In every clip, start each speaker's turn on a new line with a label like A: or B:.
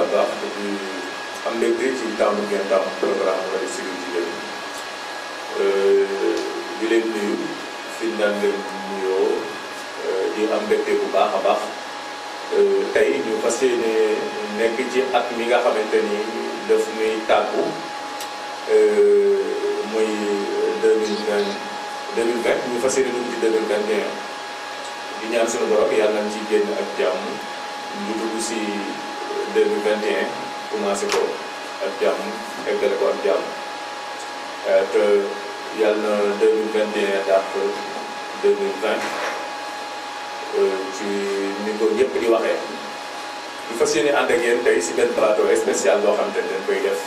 A: a baax di am mbégte ci temps bu ngeen tam programme wala Siggil Jigéen di leen nuyu fi ñu daan leen nuyoo di am mbégte bu baax a baax tey ñu fas yéene nekk ci at mi nga xamante ni daf muy tàggu muy 2020 ñu fas yéene dugg ci 2021 di ñaan suñu borom yàlla nañ ci génn ak jàmm ñu dugg si 2021 commencé ko ak jàmm eggale ko ak jàmm te yàlla na 2021 dàq 2020 ci ni ko ñëpp di waxee ñu fas yéene ànd ak yéen tey si benn plateau spécial boo xam te ne dañ koy def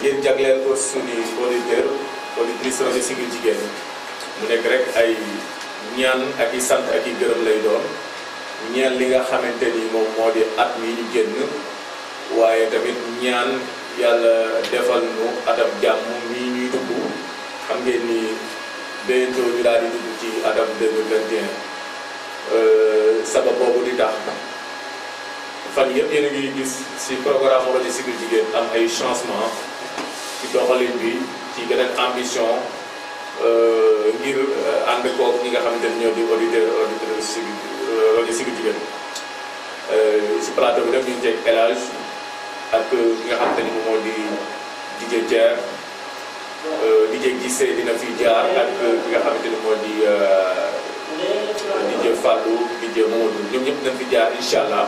A: ngeen jagleel ko suñuy auditrice rajo Siggil Jigéen mu nekk rek ay ñaan ak i sant ak i gërëm lay doon ñaan li nga xamante ni moom moo di at mi ñu génn waaye tamit ñaan yàlla defal nu atam jàmm mii ñuy dugg xam ngeen ni bientôt ñu daal di dugg ci atam 2021 sabab boobu di tax fan yëpp yéen a ngi gis si programme rajo Siggil Jigéen am ay changement ci doxalin bi ci beneen ambition ngir ànd koog ñi nga xamante ne ñoo di auditeur Siggil rajo Siggil Jigéen si plateau bi nag ñu ngi teg El Hadj ak ki nga xamante ni moom moo di DJ Thier DJ Gissé dina fi jaar ak ki nga xamante ni moo di DJ Fallou DJ Mamadou ñoom ñëpp nañ fi jaar incha allah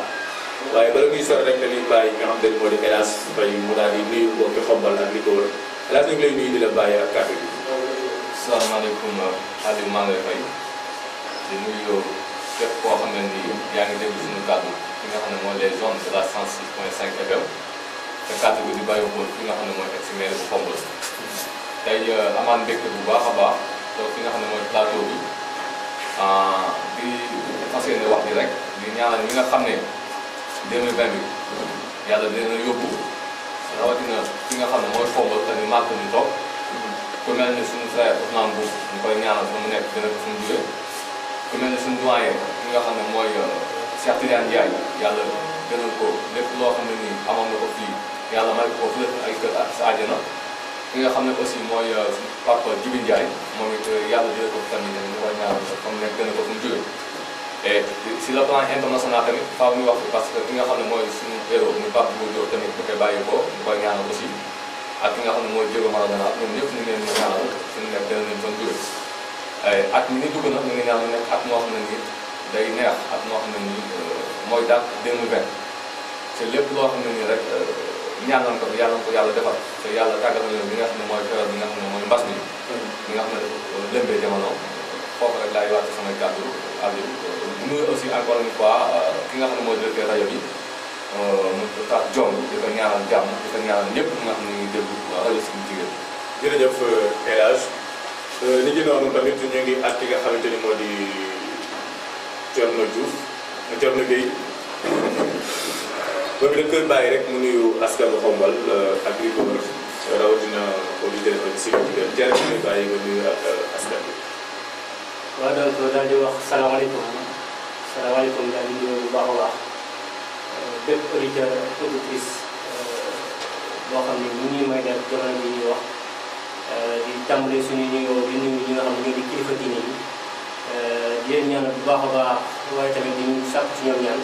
A: waaye bala ñuy sori rek dañuy bàyyi ki nga xamante ni moo di El Hadj Faye mu daal di nuyu mbokki Xombal ak li ko wër El Hadj ñu ngi lay nuyu di la bàyyi ak kàddu gi.
B: asalaamaaleykum Aliou maa ngi lay fay di nuyu képp koo xam ne nii yaa ngi déglu suñu kàddu fi nga xam ne mooy les zones de la 106.5 FM te kàddu gi di bàyyi ko fi nga xam ne mooy ex maire bu Xombal tey amaan mbégte bu baax a baax donc fi nga xam ne mooy plateau bi di fas yéene wax ji rek di ñaanal ñi nga xam ne 2020 bi yàlla dina yóbbu rawatina fi nga xam ne mooy Xombal te ni màgg ñu toog ku mel ni suñu frère Ousmane Mbow ñu koy ñaanal fa mu nekk gën a ko fu mu jógee ku mel ni suñu doyen ki nga xam ne mooy Cheikh Tidiane Ndiaye yàlla gënal ko lépp loo xam ne nii amoon na ko fii yàlla may ko fële ay kër ak sa àjjana ki nga xam ne aussi mooy suñu papa Djibi Ndiaye moom it yàlla jëlee ko tamit ñu koy ñaanal fa mu nekk gën a ko fu mu jógee et si le plan international tamit faaw ñu wax parce que ki nga xam ne mooy suñu héros muy Pape Bouba Diop tamit ñu koy bàyyi ko ñu koy ñaanal aussi ak ki nga xam ne mooy Diego Maradona ñoom ñëpp ñu ngi leen di ñaanal suñu nekk gën a leen fan jóge at mi ni dugg nag ñu ngi ñaan nekk at moo xam ne nii day neex at moo xam ne nii mooy dàq 2020 te lépp loo xam ne nii rek ñaanal ko yàlla defal te yàlla tàggal na leen li nga xam ne mooy feebar bi nga xam ne mooy mbas mi li nga xam ne dafa lëmbee jamono foofu rek laay wàcc samay kàddu Aliou bu nuyu aussi encore une fois ki nga xam ne mooy directeur rajo bi mu tax jom di ko ñaanal jàmm di ko ñaanal ñëpp ñi nga xam ne ñu ngi déglu rajo Siggil Jigéen.
A: jërëjëf El Hadj ni ngi noonu tamit ñu ngi at ki nga xamante ni moo di Thierno Gueye boobu dañ koy bàyyi rek mu nuyu askanu Xombal ak li ko wër rawatina auditeur rajo Siggil Jigéen Thierno ñu ngi bàyyi nga nuyu ak askan bi.
C: waaw donc daal di wax salaamaaleykum daal di nuyu bu baax a baax bépp auditeur auditrice boo xam ne ñu ngi may def jamono bi ñuy wax di tàmbale suñu nuyoo di nuyu ñi nga xam ne ñoo di kilifa diine yi di leen ñaanal bu baax a baax waaye tamit di sàkku ci ñoom ñaan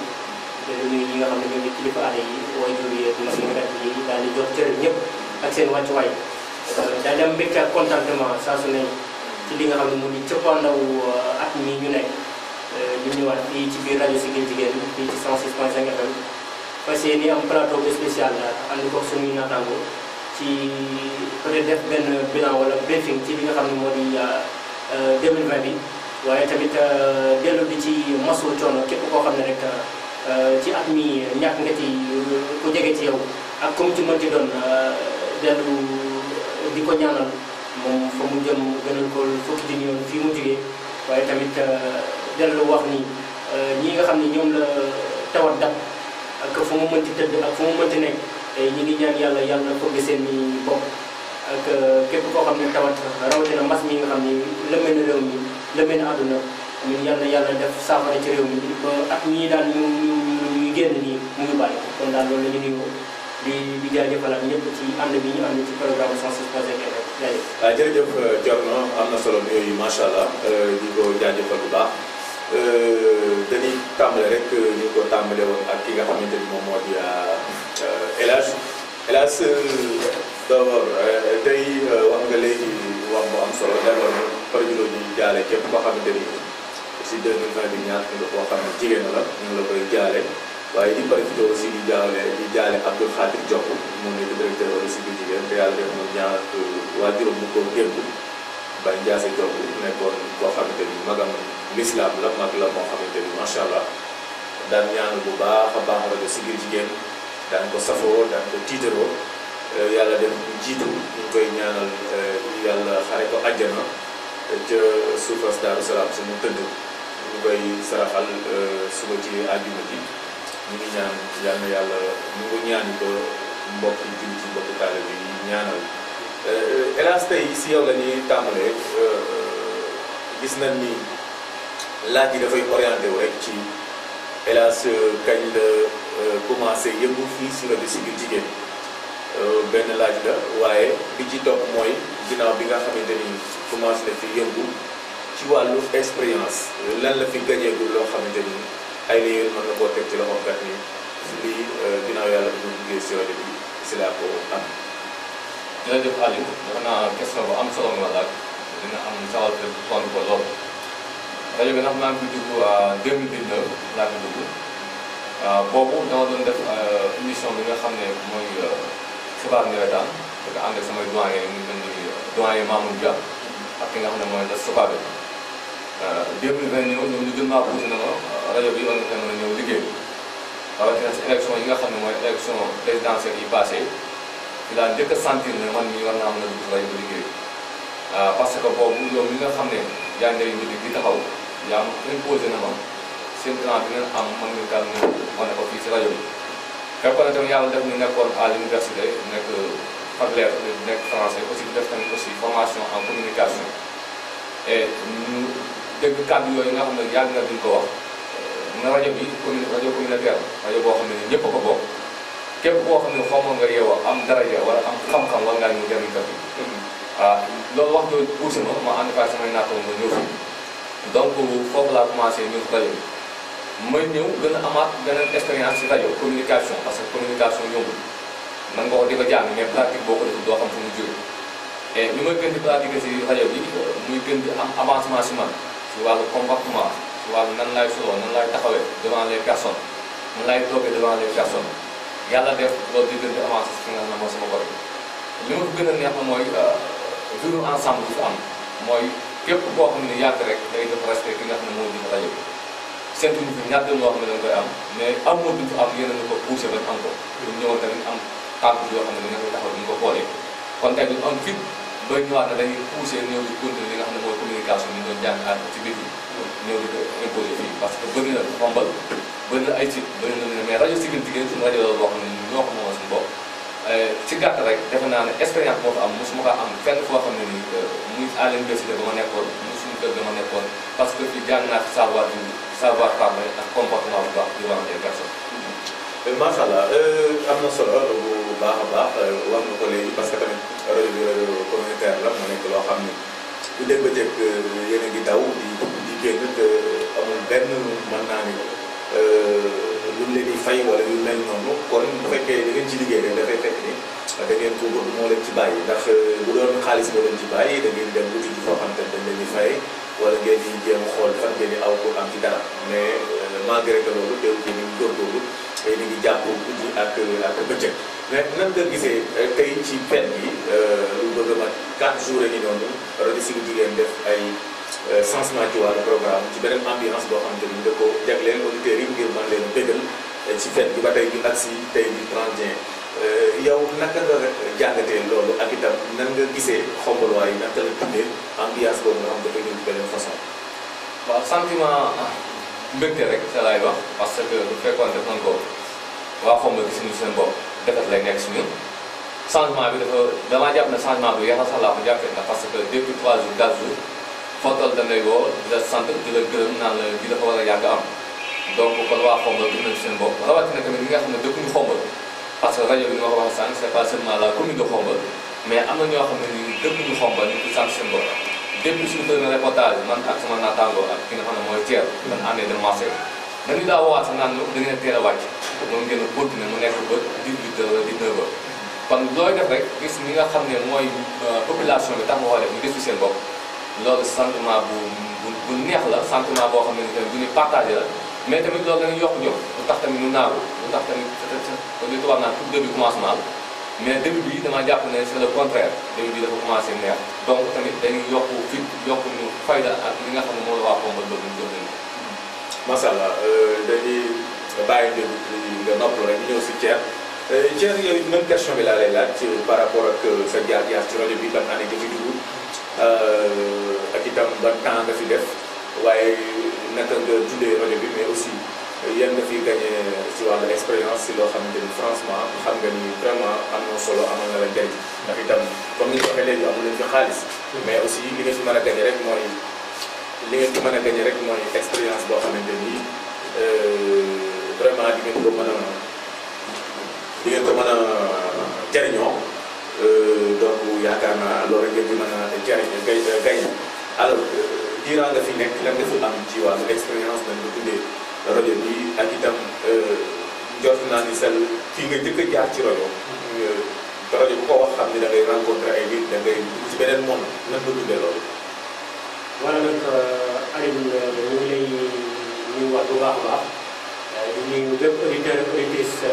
C: te di nuyu ñi nga xam ne ñoo di kilifa aada yi waaye jur yi ak mag yi daal di jox cër ñëpp ak seen wàccuwaay daal di am mbégte ak contentement saa su ne ci li nga xam ne mu di cëppaandaw at mi ñu nekk ñu ñëwaat fii ci biir rajo Siggil Jigéen fii ci 106.5 FM parce que ni am plateau spécial ànd ko suñuy naataango ci peut-être def benn bilan wala briefing ci li nga xam ne moo di 2020 bi waaye tamit dellu di ci masu coono képp koo xam ne rek ci at mi ñàkk nga ci ku jege ci yow ak comme ci mënti doon dellu di ko ñaanal moom fa mu jëm gënal ko fukki junni yoon fii mu jógee waaye tamit dellu wax ni ñi nga xam ne ñoom la tawat dab ak fu mu mënti tëdd ak fu mu mënti nekk ñi ngi ñaan yàlla fëgg seen i bopp ak képp koo xam ne tawat rawatina mbas mi nga xam ni lëmbee na réew mi lëmbee na àdduna ñun yàlla def saafara ci réew mi ba at ñii daal ñu génn nii mu ngi bàyyi kon daal daal loolu la ñu nuyoo di jaajëfalaat ñëpp ci ànd bi ñu ànd ci programme 106.5 FM jaajëf.
A: waaw jërëjëf Thierno am na solo yooyu macha allah di ko jaajëfal bu baax dañuy tàmbale rek ñu ko tàmbale woon ak ki nga xamante ni moom moo di El Hadj d'abord tey wax nga léegi wax bu am solo d'abord par ñu di jaale képp koo xamante ni si 2020 bi ñaar nga koo xam ne jigéen la ñu la koy jaale waaye di profité aussi di jaale Abdoul Khadir Diop moom nekk directeur wala si biir jigéen te yàlla def mu ñaar waajuram mu ko génn Baye Ndiasse Diop nekkoon koo xamante ni magam l'islam la mag la moo xamante ni macha allah daan ñaan bu baax a baax rajo si biir jigéen daan ko safoo daan ko tiitaroo yàlla def jiitu ñu koy ñaanal yàlla xare ko àjjana ca suufas Daaru Salaam su mu tëdd ñu koy saraxal suba ci àjjuma ji ñu ngi ñaan yal na yàlla ñu ngi ñaani ko mbokk jiw ci mbokk taale bi ñaanal hélas tey si yow la ñuy tàmbalee gis nañ ni laaj yi dafay orienté wu rek ci hélas kañ la commencé yëngu fii si rajo Siggil Jigéen benn laaj la waaye bi ci topp mooy ginnaaw bi nga xamante ni commencé na fi yëngu ci wàllu expérience lan la fi gañeegul loo xamante ni ay la yéen mën na koo teg ci loxoom kat ni lii ginnaaw yàlla bu ñu duggee si rajo bi si laa ko am.
B: jërëjëf Aliou dafa naa question bu am solo nga laaj dina am sawar tontu ko lool rajo bi nag maa ngi fi dugg 2019 laa fi dugg boobu dama doon def émission bi nga xam ne mooy xibaar nawetaan parce que ànd ak samay doyen mu mel ni doyen Mamour Dia ak ki nga xam ne mooy des Sopabe 2020 ñëw ñoom ñu gën maa poussé na ma rajo bi war nga fee mën a ñëw liggéey rawatina si élection yi nga xam ne mooy élection présidentielle yi passé ci laa njëkk a sentir ne man mii war naa mën a dugg rajo bi liggéey parce que boobu yow mi nga xam ne yaa ngi lay di taxaw yaa ma imposé na ma seen plan bi ngeen am mën nga daal ñëw wane ko fii si rajo bi. fekkoon na tamit yàlla def ñu nekkoon à l'université nekk fac lettres nekk français aussi def tamit aussi formation en communication et ñu dégg kàddu yooyu nga xam ne yàgg na duñ ko wax na rajo bi rajo communautaire rajo boo xam ne ñëpp a ko bokk képp koo xam ne xamoon nga yeewoo am daraja wala am xam-xam war ngaa ñëw jëriñ kat yi loolu wax dëgg poussé ma ànd ak samay naataango nga ñëw fi donc foofu laa commencé ñëw rajo bi may ñëw gën a amaat beneen expérience ci rajo communication parce que communication yombul man nga ko di ko jàng mais pratique boo ko defee doo xam fu mu jógee et li may gën di pratiquer ci rajo bi muy gën di am avancement ci man ci wàllu comportement ci wàllu nan laay soloo nan laay taxawee devant les personnes nan laay toogee devant les personnes yàlla def loolu di gën di avancer ci fi nga xam ne mooy sama bopp li ma ko gën a neex na mooy vivre ensemble bi fi am mooy képp koo xam ne yàgg rek day def respect ki nga xam ne moo di rajo bi seen tuuti fi ñàkk loo xam ne dañ koy am mais amoo duñ ko am yéen a ko poussé ba am ko ñu ñëwoon tamit am tànk yoo xam ne dañ koy taxaw duñ ko xoolee kon tey duñ am fit ba ñëwaat ne dañuy poussé ñëw di continuer li nga xam ne mooy communication ñu doon jàng ànd ci biir ñëw di ko imposé fii parce que bëri na xombal bëri na ay site bëri na ne mais rajo Siggil Jigéen suñu rajo la boo xam ne ñoo ko moomal suñu bopp ci gàtt rek defe naa ne expérience moo ko am mosuma ko am fenn foo xam ne nii muy à l'université ba ma nekkoon muy suñu kër ga ma nekkoon parce que fii jàng naa fi savoir parler ak comportement bu baax devant des personnes.
A: macha allah am na solo bu baax a baax wax nga ko léegi parce que tamit rajo bi rajo communautaire la mu nekk loo xam ni bu dégg ba jëkk yéen a ngi daw di génn te amul benn mën naa ni lu leen di fay wala yu mel noonu kon bu fekkee da ngeen ci liggéey rek dafay fekk ni da ngeen ko bëgg moo leen ci bàyyi ndax bu doon xaalis moo leen ci bàyyi da ngeen dem wuti ji foo xam te dañ leen di fay wala ngeen di jéem xool fan ngeen di aw pour am ci dara mais malgré que loolu teewul ngeen di góorgóorlu tey ñu ngi jàpp guddi ak bëccëg mais nan nga gisee tey ci fête bi lu bëgg a mat 4 jours yi noonu rajo Siggil Jigéen def ay changement ci wàllu programme ci beneen ambiance boo xamante ni da ko jagleel auditeurs yi ngir mën leen bégal ci fête bi ba tey bi ak si tey bi 31 yow naka nga jàngatee loolu ak itam nan nga gisee xombaluwaay yi naka la tuddee ambiance boobu nga xam dafay ñëw beneen façon.
B: waaw sentiment mbégte rek sa laay wax parce que bu fekkoon def nañ ko waa xombal gis nañu seen bopp defet lay nekk si ñun changement bi damaa jàpp ne changement bi yàlla sax laa ko jàppee ndax parce que depuis 3 jours 4 jours foo toll dañ lay woo di la sant di la gërëm naan la di dafa war a yàgg am donc kon waa Xombal gis nañ seen bopp rawatina tamit ñi nga xam ne dëkkuñu Xombal parce que rajo bi ni ma ko waxee sànq c'est pas seulement la commune de Xombal mais am na ñoo xam ne nii dëkkuñu Xombal ñu ngi sant seen bopp depuis suñu premier reportage man ak sama naataango ak ki nga xam ne mooy Thiel dañ àndee dem marché dañu daa woowaat sax naan da ngeen a teel a wàcc moom ngeen a continuer mu nekk ba 18 heures 19 heures kon looy def rek gis ñi nga xam ne mooy population bi tax nga war a def ñu gis seen bopp loolu sentiment bu neex la sentiment boo xam ne ni tamit bu ñuy partagé la mais tamit loolu dañuy yokk jom lu tax tamit ñu naagu lu tax tamit li tubaab naan tout début commencement mais début bi dama jàpp ne c'est le contraire début bi dafa commencé neex donc tamit dañuy yokk fit yokk ñu fayda ak li nga xam ne moo la waa Xombal bëgg ñu jëm nañu.
A: macha allah dañuy bàyyi déglu nga noppalu rek ñëw si Thiel Thiel yooyu même question bi laa lay laaj par rapport ak sa jaar-jaar ci rajo bi ban année nga fi dugg ak itam ban temps nga fi def waaye naka nga dundee rajo bi mais aussi yan nga fi gagné ci wàllu expérience si loo xamante ni franchement xam nga ni vraiment am na solo amal na la njëriñ ndax itam comme ni nga ko waxee léegi amul leen fi xaalis mais aussi li nga fi mën a gagné rek mooy li ngeen fi mën a gagné rek mooy expérience boo xamante ni vraiment di ngeen ko mën a jariñoo donc yaakaar naa loolu rek ngeen fi mën a gagné alors diiraa nga fi nekk lan nga fi am ci wàllu expérience dañ ko tuddee rajo bi ak itam jot naa ni sel fii nga njëkk a jaar ci rajo rajo bu ko wax xam ni da ngay rencontré ay nit da ngay dugg ci beneen monde nan nga dundee loolu.
C: wala nag Aliou ñu ngi lay nuyuwaat bu baax a baax di nuyu bépp auditeur auditrice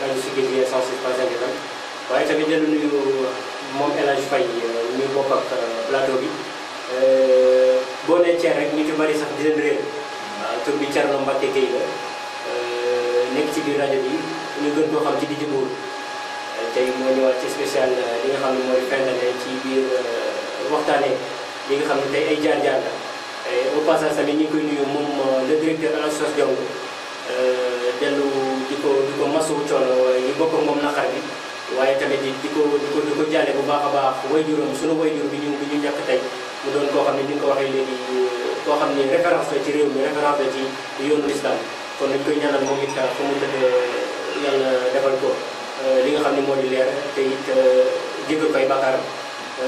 C: rajo Siggil Jigéen 106.5 FM waaye tamit di nuyu moom El Hadj Faye ñu bokk ak plateau bi boo nee Thiel rek ñu ci bari sax di leen réer tur bi Thierno Mbacke Gueye la nekk ci biir rajo bi ñu gën koo xam ci Dj Mbour tey moo ñëwaat ci spécial li nga xam ne mooy fin d'année ci biir waxtaanee li nga xam ne tey ay jaar-jaar la au passage tamit ñu ngi koy nuyu moom le directeur Alassane Diong dellu di ko masawu coono yi bokk ak moom naqar bi waaye tamit di ko jàlle bu baax a baax wayjuram sunu wayjur bi ñu ñàkk tey mu doon koo xam ne ni nga ko waxee léegi koo xam ne référence la ci réew mi référence la ci yoonu l'islam kon dañ koy ñaanal moom it fu mu tëdd yàlla defal ko li nga xam ne moo di leer te it jégal koy bàkkaaram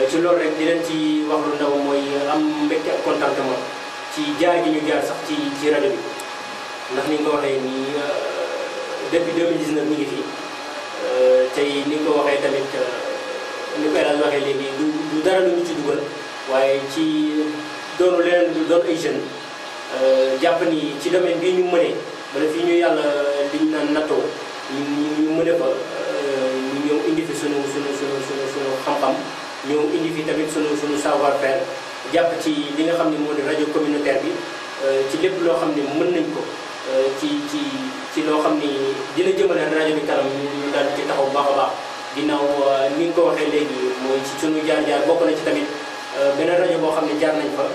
C: ci loolu rek di leen ci wax lu ndaw mooy am mbégte ak contentement ci jaar gi ñu jaar sax ci rajo bi ndax ni nga ko waxee nii depuis 2019 ñu ngi fii tey ni nga ko waxee tamit ni ko El Hadj waxee léegi du dara lu ñu ci dugal waaye ci doonu leneen du doon ay jeunes jàpp ni ci domaine bii ñu mënee wala fii ñu yàlla liñ naan nattoo ñu mëne fa ñu ñëw indi fi sunu xam-xam ñëw indi fi tamit sunu savoir faire jàpp ci li nga xam ne moo di rajo communautaire bi ci lépp loo xam ne mën nañ ko ci loo xam ni dina jëmale rajo bi kanam ñu daal ci taxaw bu baax a baax ginnaaw ni nga ko waxee léegi mooy ci sunu jaar-jaar bokk na ci tamit beneen rajo boo xam ne jaar nañ fa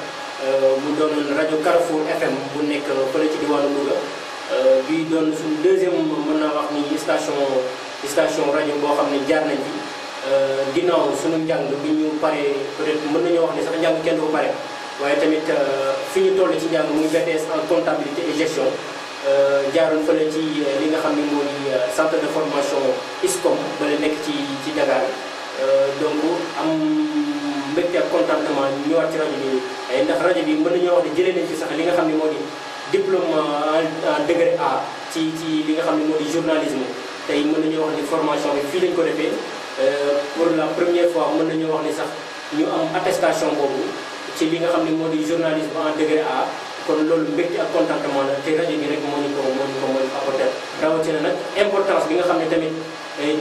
C: mu doonoon rajo Carrefour FM bu nekk fële ci diwaanu Louga bi doon suñu deuxième mën naa wax ni station rajo boo xam ne jaar nañ fi ginnaaw sunu njàng bi ñu paree peut-être mën nañoo wax ne sax njàng kenn du ko pare waaye tamit fi ñu toll ci njàng muy BTS en comptabilité et gestion jaaroon fële ci li nga xam ne mooy centre de formation ISCOM bala nekk ci Dakar donc am mbégte ak contentement ñëwaat ci rajo bi ndax rajo bi mën nañoo wax ne jëlee nañ ci sax li nga xam ne moo di diplôme en degré A ci li nga xam ne moo di journalisme tey mën nañoo wax ni formation bi fii lañ ko defee pour la première fois mën nañoo wax ni sax ñu am attestation boobu ci li nga xam ne moo di journalisme en degré A kon loolu mbégte ak contentement la te rajo bi rek moo ñu ko apporté rawatina nag importance bi nga xam ne tamit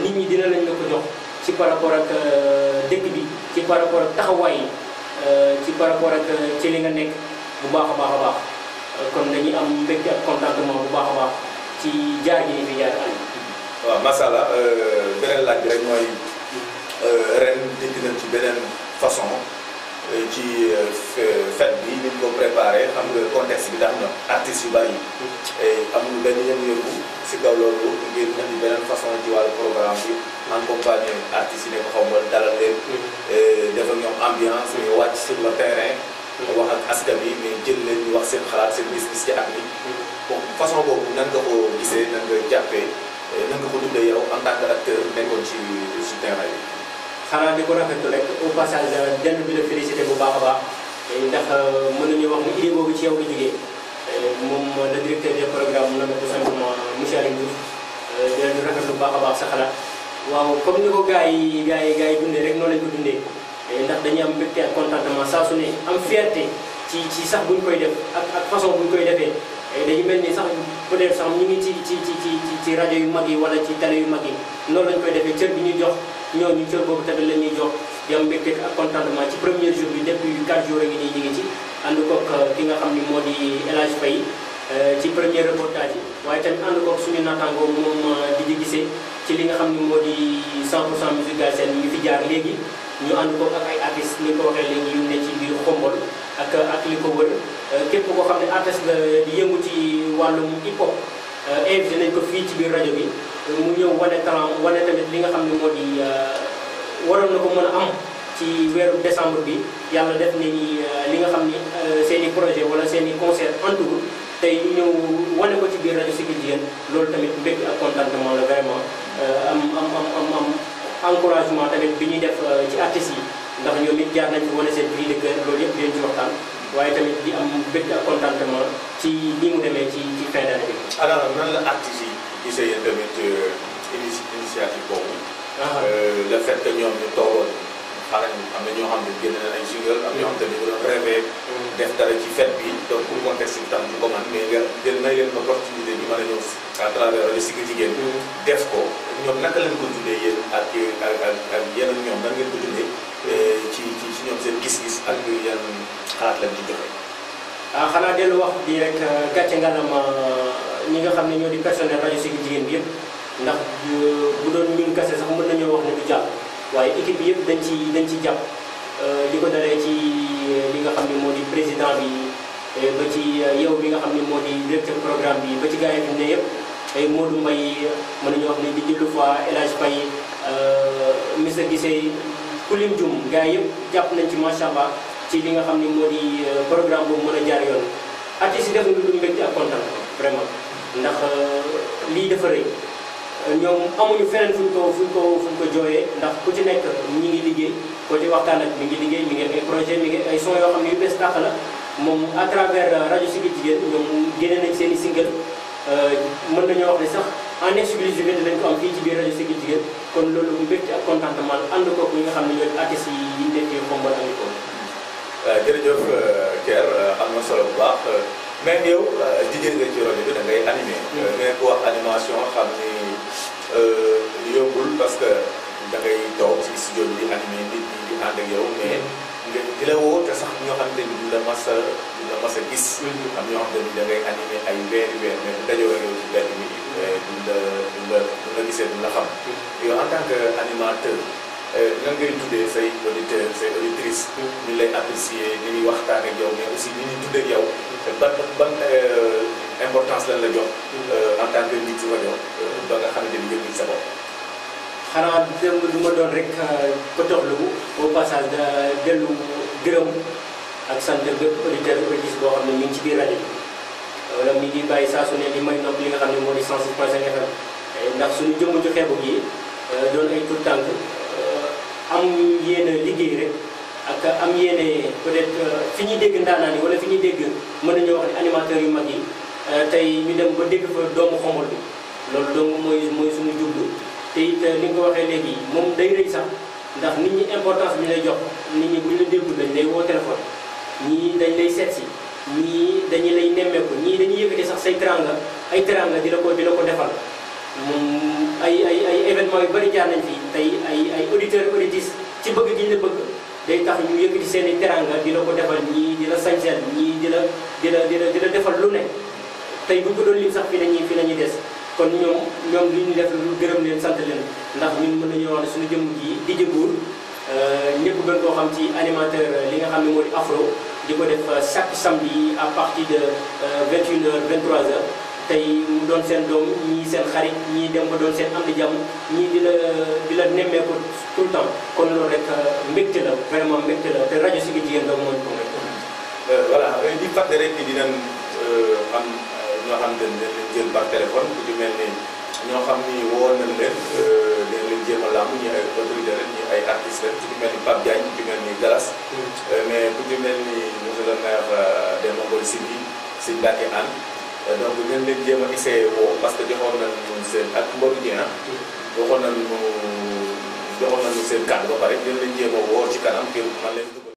C: nit ñi dina lañ la ko jox ci par rapport ak dëkk bi ci par rapport ak taxawaay yi ci par rapport ak ci li nga nekk bu baax a baax kon dañuy am mbégte ak contentement bu baax a baax ci jaar gi fi jaar Aliou.
A: waaw macha allah beneen laaj bi rek mooy ren dikk nañ ci beneen façon ci fête bi ni ñu ko préparé xam nga contexte bi tax na artistes yu bari amul benn yëngu-yëngu si kaw loolu ngir indi beneen façon ci wàllu programme bi accompagner artistes yi nekk Xombal dalal leen def ak ñoom ambiance ñu wàcc sur le terrain wax ak askan bi mais jël leen ñu wax seen xalaat seen gis-gis ci at mi bon façon boobu nan nga ko gisee nan nga jàppee nan nga ko dundee yow en tant que acteur nekkoon ci terrain bi.
C: xanaa di ko rafetlu rek au passage dellu bi la félicité bu baax a baax ndax mën nañu wax ni idée boobu ci yow la jógee moom le directeur des programmes nommé tout simplement monsieur Aliou Diouf di rafetlu bu baax a baax sa xalaat waaw comme ni ko gars yi dundee rek noonu lañ ko dundee ndax dañuy am mbégte ak contentement saa su ne am fierté ci sax buñ koy def ak façon buñ koy defee dañu mel ni sax peut-être sax ñu ngi ci rajo yu mag yi wala ci télé yu mag yi noonu lañ koy defee cër bi ñuy jox ñooñu cër boobu tamit la ñuy jox di am mbégte ak contentement ci premier jour bi depuis 4 jours ngi nii ñu ngi ci ànd koog ki nga xam ni moo di El Hadj Faye ci premier reportage yi waaye tamit ànd koog suñu naataangoo moom di gisee ci li nga xam ni moo di 100% musique Galsen ñu fi jaar léegi ñu ànd koog ak ay artistes ni ko waxee léegi yu ne ci biir Xombol ak li ko wër képp koo xam ne artiste la di yëngu ci wàllum hip hop invité nañ ko fii ci biir rajo bi mu ñëw wane talent wane tamit li nga xam ne moo di waroon na ko mën a am ci weeru décembre bi yàlla def ni li nga xam ni seen i projet wala seen i concert entour tey ñu ñëw wane ko ci biir rajo Siggil Jigéen loolu tamit mbégte ak contentement la vraiment am encouragement tamit bi ñuy def ci artistes yi ndax ñoom it jaar nañ fi wane seen cri de cœur loolu yëpp dinañ ci waxtaan waaye tamit di am mbégte ak contentement ci ni mu demee ci fin d'année bi.
A: alors nan la artistes yi gisee yéen tamit initiative boobu. le fait que ñoom ñu toogoon xanaa am na ñoo xam ne génne nañ ay single am ñoo xam ne ñu doon rêvé def dara ci fête bi donc pour contexte bi tam du ko man mais nga jël may leen opportunité ñu mën a ñëw à travers rajo Siggil Jigéen def ko ñoom naka lañ ko dundee yéen ak yéen ak ñoom nan ngeen ko dundee ci ñoom seen gis-gis ak yan xalaat lañ ci joxe.
C: xanaa dellu wax di rek gàcce ngalama ñi nga xam ne ñoo di personnel rajo Siggil Jigéen bi yëpp ndax bu doon ñun kese sax mën nañoo wax ne du jàpp waaye équipe bi yëpp dañ ci jàpp li ko dalee ci li nga xam ne moo di président bi ba ci yow bi nga xam ne moo di directeur programme bi ba ci gars yi fi ne yëpp ay Modou Mbaye mën nañu wax ne di jëlu fois El Hadj Faye Mr Guissé Kulim Dioum gars yëpp jàpp nañ ci macha allah ci li nga xam ne moo di programme boobu mën a jaar yoon artistes yi def na lu mbégte ak kontaan vraiment ndax lii dafa rëy ñoom amuñu feneen fuñ ko jooyee ndax ku ci nekk ñi ngi liggéey ko ci waxtaan ak mi ngi liggéey mi ngi ay projet mi ngi ay son yoo xam ne yu bees tàq la moom à travers rajo Siggil Jigéen ñoom génne nañ seen i single mën nañoo wax ne sax en exclusivité lañ ko am fii ci biir rajo Siggil Jigéen kon loolu mbégte ak contentement ànd koog ñi nga xam ne ñooy artistes yi nekkee Xombol ak ko.
A: jërëjëf Ker am na solo bu baax mais yow jigéen nga ci rajo bi da ngay animé. ngeen ko wax animation xam ni yombul parce que da ngay toog ci studio bi di animé nit ñi di ànd ak yow mais di la woo te sax ñoo xamante ni du la mas a gis. am ñoo xamante ni da ngay animé ay weer mais bu dajoo ak yow ci benn bi duñ la gisee duñ la xam. yow en tant que animateur. nan ngay tuddee say auditeurs say auditrices. ñu lay apprécier ni ñuy waxtaan ak yow mais aussi ni ñuy tuddee ak yow. ban importance lañ la jox. en tant que nit ci rajo ba nga xamante ni yëpp sa bopp.
C: xanaa démb lu ma doon rek ko toxlu au passage dellu gërëm ak sant bépp auditeur auditrice boo xam ne ñu ngi ci biir rajo bi. wala mi ngi bàyyi saa su ne di may nopp li nga xam ne moo di 106.5 FM ndax suñu jëmm ju xeebu gi doon ay tout tànk am yéene liggéey rek ak am yéene peut-être fi ñuy dégg ndaanaan yi wala fi ñuy dégg mën nañoo wax ne animateurs yu mag yi tey ñu dem ba dégg fa doomu Xombol bi loolu dong mooy suñu jublu te it ni nga ko waxee léegi moom day rëy sax ndax nit ñi importance bi lay jox nit ñi bu ñu la déglu dañ lay woo téléphone ñii dañ lay seet si ñii dañu lay nemmeeku ñii dañuy yëkkati sax say teranga ay teranga di la ko defal moom ay événement yu bari jaar nañ fi tey ay auditeurs auditrices ci bëgg gi ñu la bëgg day tax ñu yëkkati seen i teranga di la ko defal ñii di la sañseel ñii di la defal lu ne tey bu ñu ko doon lim sax fi lañuy des kon ñoom li ñu def lu gërëm leen sant leen ndax ñun mën nañoo wax ne suñu jëmm ji di jëbuur ñëpp gën koo xam ci animateur li nga xam ne moo di afro di ko def chaque samedi à partir de 21h 23h tey mu doon seen doom ñii seen xarit ñii dem ba doon seen am di jàmm ñii di la nemmeeku tout le temps kon loolu rek mbégte la vraiment mbégte la te rajo Siggil Jigéen doomu moo ñu ko may.
A: voilà di fàtte rek dinañ am ñoo xam ne dañ leen jël par téléphone ku ci mel ni ñoo xam ni woo nañ leen dinañ leen jéem a làmb ñi ay autorité ren ñi ay artistes ren ku ci mel ni Pape Diagne ku ci mel ni Galas mais ku ci mel ni monsieur le maire des Mongols Sibi si Mbacke Anne donc dinañ leen jéem a essayé woo parce que joxoon nañu seen ak Mboru Dieng joxoon nañu seen kàddu ba pare dinañ leen jéem a woo ci kanam ngir man leen